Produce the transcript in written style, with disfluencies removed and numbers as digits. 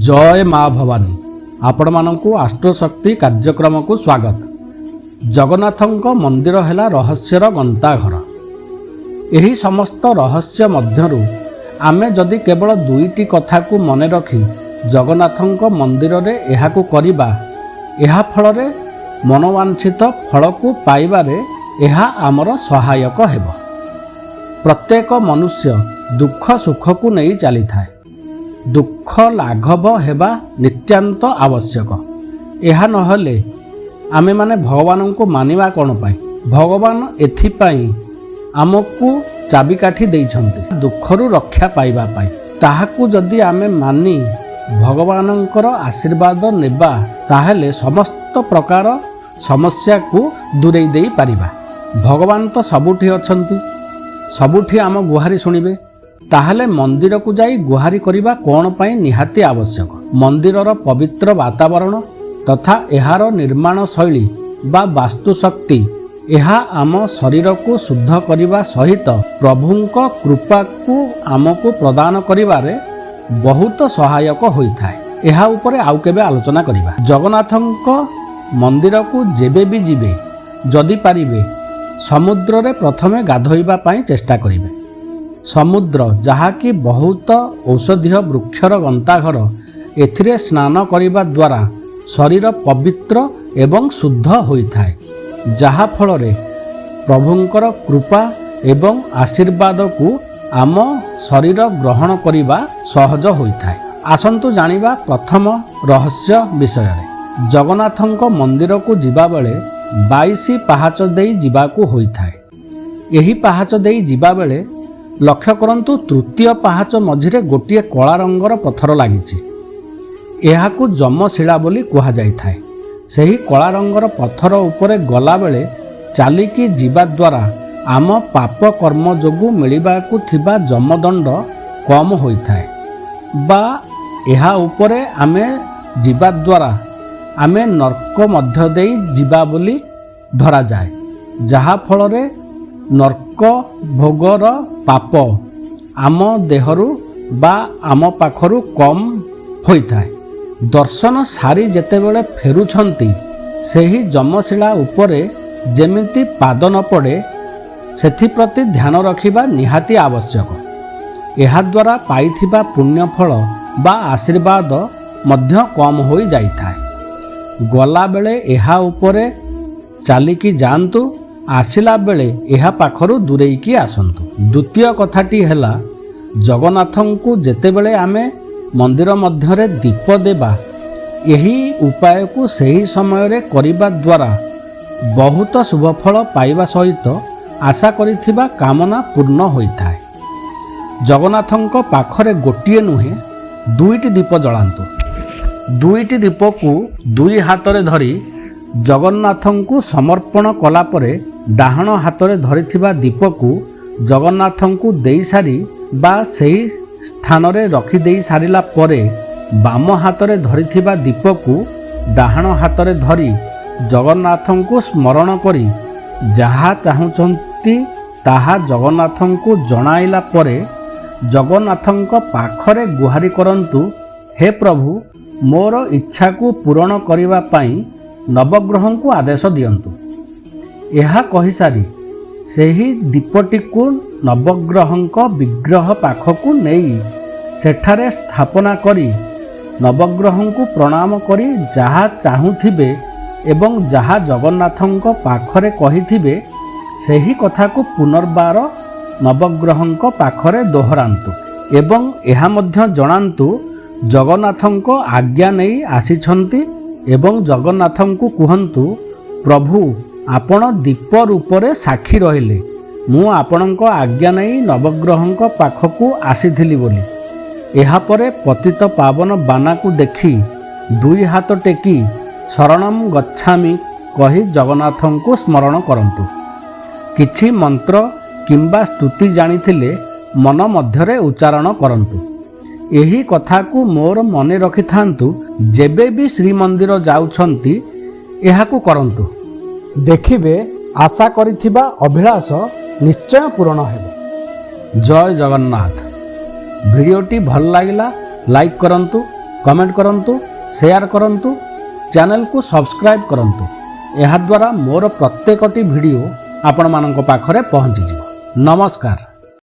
ଜୟ ମା ଭବାନୀ। ଆପଣମାନଙ୍କୁ ଆଷ୍ଟ୍ରୋଶକ୍ତି କାର୍ଯ୍ୟକ୍ରମକୁ ସ୍ୱାଗତ। ଜଗନ୍ନାଥଙ୍କ ମନ୍ଦିର ହେଲା ରହସ୍ୟର ଗନ୍ତାଘର। ଏହି ସମସ୍ତ ରହସ୍ୟ ମଧ୍ୟରୁ ଆମେ ଯଦି କେବଳ ଦୁଇଟି କଥାକୁ ମନେ ରଖି ଜଗନ୍ନାଥଙ୍କ ମନ୍ଦିରରେ ଏହାକୁ କରିବା, ଏହା ଫଳରେ ମନୋବାଞ୍ଛିତ ଫଳକୁ ପାଇବାରେ ଏହା ଆମର ସହାୟକ ହେବ। ପ୍ରତ୍ୟେକ ମନୁଷ୍ୟ ଦୁଃଖ ସୁଖକୁ ନେଇ ଚାଲିଥାଏ। ଦୁଃଖ ଲାଘବ ହେବା ନିତ୍ୟାନ୍ତ ଆବଶ୍ୟକ। ଏହା ନହେଲେ ଆମେମାନେ ଭଗବାନଙ୍କୁ ମାନିବା କ'ଣ ପାଇଁ? ଭଗବାନ ଏଥିପାଇଁ ଆମକୁ ଚାବିକାଠି ଦେଇଛନ୍ତି ଦୁଃଖରୁ ରକ୍ଷା ପାଇବା ପାଇଁ। ତାହାକୁ ଯଦି ଆମେ ମାନି ଭଗବାନଙ୍କର ଆଶୀର୍ବାଦ ନେବା, ତାହେଲେ ସମସ୍ତ ପ୍ରକାର ସମସ୍ୟାକୁ ଦୂରେଇ ଦେଇପାରିବା। ଭଗବାନ ତ ସବୁଠି ଅଛନ୍ତି, ସବୁଠି ଆମ ଗୁହାରି ଶୁଣିବେ। ତାହେଲେ ମନ୍ଦିରକୁ ଯାଇ ଗୁହାରି କରିବା କ'ଣ ପାଇଁ ନିହାତି ଆବଶ୍ୟକ? ମନ୍ଦିରର ପବିତ୍ର ବାତାବରଣ ତଥା ଏହାର ନିର୍ମାଣ ଶୈଳୀ ବା ବାସ୍ତୁଶକ୍ତି, ଏହା ଆମ ଶରୀରକୁ ଶୁଦ୍ଧ କରିବା ସହିତ ପ୍ରଭୁଙ୍କ କୃପାକୁ ଆମକୁ ପ୍ରଦାନ କରିବାରେ ବହୁତ ସହାୟକ ହୋଇଥାଏ। ଏହା ଉପରେ ଆଉ କେବେ ଆଲୋଚନା କରିବା। ଜଗନ୍ନାଥଙ୍କ ମନ୍ଦିରକୁ ଯେବେ ବି ଯିବେ, ଯଦି ପାରିବେ ସମୁଦ୍ରରେ ପ୍ରଥମେ ଗାଧୋଇବା ପାଇଁ ଚେଷ୍ଟା କରିବେ। ସମୁଦ୍ର ଯାହାକି ବହୁତ ଔଷଧୀୟ ବୃକ୍ଷର ଗନ୍ତାଘର, ଏଥିରେ ସ୍ନାନ କରିବା ଦ୍ୱାରା ଶରୀର ପବିତ୍ର ଏବଂ ଶୁଦ୍ଧ ହୋଇଥାଏ, ଯାହାଫଳରେ ପ୍ରଭୁଙ୍କର କୃପା ଏବଂ ଆଶୀର୍ବାଦକୁ ଆମ ଶରୀର ଗ୍ରହଣ କରିବା ସହଜ ହୋଇଥାଏ। ଆସନ୍ତୁ ଜାଣିବା ପ୍ରଥମ ରହସ୍ୟ ବିଷୟରେ। ଜଗନ୍ନାଥଙ୍କ ମନ୍ଦିରକୁ ଯିବାବେଳେ 22 ପାହାଚ ଦେଇ ଯିବାକୁ ହୋଇଥାଏ। ଏହି ପାହାଚ ଦେଇ ଯିବାବେଳେ ଲକ୍ଷ୍ୟ କରନ୍ତୁ, ତୃତୀୟ ପାହାଚ ମଝିରେ ଗୋଟିଏ କଳା ରଙ୍ଗର ପଥର ଲାଗିଛି। ଏହାକୁ ଯମଶିଳା ବୋଲି କୁହାଯାଇଥାଏ। ସେହି କଳା ରଙ୍ଗର ପଥର ଉପରେ ଗଲାବେଳେ ଚାଲିକି ଯିବା ଦ୍ୱାରା ଆମ ପାପ କର୍ମ ଯୋଗୁଁ ମିଳିବାକୁ ଥିବା ଯମଦଣ୍ଡ କମ୍ ହୋଇଥାଏ ବା ଏହା ଉପରେ ଆମେ ଯିବା ଦ୍ୱାରା ଆମେ ନର୍କ ମଧ୍ୟ ଦେଇ ଯିବା ବୋଲି ଧରାଯାଏ, ଯାହାଫଳରେ ନର୍କ ଭୋଗର ପାପ ଆମ ଦେହରୁ ବା ଆମ ପାଖରୁ କମ୍ ହୋଇଥାଏ। ଦର୍ଶନ ସାରି ଯେତେବେଳେ ଫେରୁଛନ୍ତି, ସେହି ଯମଶିଳା ଉପରେ ଯେମିତି ପାଦ ନ ପଡ଼େ, ସେଥିପ୍ରତି ଧ୍ୟାନ ରଖିବା ନିହାତି ଆବଶ୍ୟକ। ଏହାଦ୍ୱାରା ପାଇଥିବା ପୁଣ୍ୟଫଳ ବା ଆଶୀର୍ବାଦ ମଧ୍ୟ କମ୍ ହୋଇଯାଇଥାଏ। ଗଲାବେଳେ ଏହା ଉପରେ ଚାଲିକି ଯାଆନ୍ତୁ, ଆସିଲା ବେଳେ ଏହା ପାଖରୁ ଦୂରେଇକି ଆସନ୍ତୁ। ଦ୍ୱିତୀୟ କଥାଟି ହେଲା, ଜଗନ୍ନାଥଙ୍କୁ ଯେତେବେଳେ ଆମେ ମନ୍ଦିର ମଧ୍ୟରେ ଦୀପ ଦେବା, ଏହି ଉପାୟକୁ ସେହି ସମୟରେ କରିବା ଦ୍ୱାରା ବହୁତ ଶୁଭଫଳ ପାଇବା ସହିତ ଆଶା କରିଥିବା କାମନା ପୂର୍ଣ୍ଣ ହୋଇଥାଏ। ଜଗନ୍ନାଥଙ୍କ ପାଖରେ ଗୋଟିଏ ନୁହେଁ, ଦୁଇଟି ଦୀପ ଜଳାନ୍ତୁ। ଦୁଇଟି ଦୀପକୁ ଦୁଇ ହାତରେ ଧରି ଜଗନ୍ନାଥଙ୍କୁ ସମର୍ପଣ କଲା ପରେ, ଡାହାଣ ହାତରେ ଧରିଥିବା ଦୀପକୁ ଜଗନ୍ନାଥଙ୍କୁ ଦେଇସାରି ବା ସେହି ସ୍ଥାନରେ ରଖିଦେଇ ସାରିଲା ପରେ, ବାମ ହାତରେ ଧରିଥିବା ଦୀପକୁ ଡାହାଣ ହାତରେ ଧରି ଜଗନ୍ନାଥଙ୍କୁ ସ୍ମରଣ କରି ଯାହା ଚାହୁଁଛନ୍ତି ତାହା ଜଗନ୍ନାଥଙ୍କୁ ଜଣାଇଲା ପରେ ଜଗନ୍ନାଥଙ୍କ ପାଖରେ ଗୁହାରି କରନ୍ତୁ, "ହେ ପ୍ରଭୁ, ମୋର ଇଚ୍ଛାକୁ ପୂରଣ କରିବା ପାଇଁ ନବଗ୍ରହଙ୍କୁ ଆଦେଶ ଦିଅନ୍ତୁ।" ଏହା କହିସାରି ସେହି ଦୀପଟିକୁ ନବଗ୍ରହଙ୍କ ବିଗ୍ରହ ପାଖକୁ ନେଇ ସେଠାରେ ସ୍ଥାପନା କରି ନବଗ୍ରହଙ୍କୁ ପ୍ରଣାମ କରି ଯାହା ଚାହୁଁଥିବେ ଏବଂ ଯାହା ଜଗନ୍ନାଥଙ୍କ ପାଖରେ କହିଥିବେ, ସେହି କଥାକୁ ପୁନର୍ବାର ନବଗ୍ରହଙ୍କ ପାଖରେ ଦୋହରାନ୍ତୁ ଏବଂ ଏହା ମଧ୍ୟ ଜଣାନ୍ତୁ ଜଗନ୍ନାଥଙ୍କ ଆଜ୍ଞା ନେଇ ଆସିଛନ୍ତି ଏବଂ ଜଗନ୍ନାଥଙ୍କୁ କୁହନ୍ତୁ, "ପ୍ରଭୁ, ଆପଣ ଦୀପ ରୂପରେ ସାକ୍ଷୀ ରହିଲେ, ମୁଁ ଆପଣଙ୍କ ଆଜ୍ଞା ନେଇ ନବଗ୍ରହଙ୍କ ପାଖକୁ ଆସିଥିଲି ବୋଲି।" ଏହାପରେ ପତିତ ପାବନ ବାନାକୁ ଦେଖି ଦୁଇ ହାତ ଟେକି "ଶରଣମ୍ ଗଚ୍ଛାମି" କହି ଜଗନ୍ନାଥଙ୍କୁ ସ୍ମରଣ କରନ୍ତୁ। କିଛି ମନ୍ତ୍ର କିମ୍ବା ସ୍ତୁତି ଜାଣିଥିଲେ ମନ ମଧ୍ୟରେ ଉଚ୍ଚାରଣ କରନ୍ତୁ। ଏହି କଥାକୁ ମୋର ମନେ ରଖିଥାନ୍ତୁ, ଯେବେ ବି ଶ୍ରୀମନ୍ଦିର ଯାଉଛନ୍ତି ଏହାକୁ କରନ୍ତୁ। ଦେଖିବେ, ଆଶା କରିଥିବା ଅଭିଳାଷ ନିଶ୍ଚୟ ପୂରଣ ହେବ। ଜୟ ଜଗନ୍ନାଥ। ଭିଡ଼ିଓଟି ଭଲ ଲାଗିଲା ଲାଇକ୍ କରନ୍ତୁ। କମେଣ୍ଟ କରନ୍ତୁ, ସେୟାର କରନ୍ତୁ, ଚ୍ୟାନେଲକୁ ସବସ୍କ୍ରାଇବ୍ କରନ୍ତୁ। ଏହାଦ୍ୱାରା ମୋର ପ୍ରତ୍ୟେକଟି ଭିଡ଼ିଓ ଆପଣମାନଙ୍କ ପାଖରେ ପହଞ୍ଚିଯିବ। ନମସ୍କାର।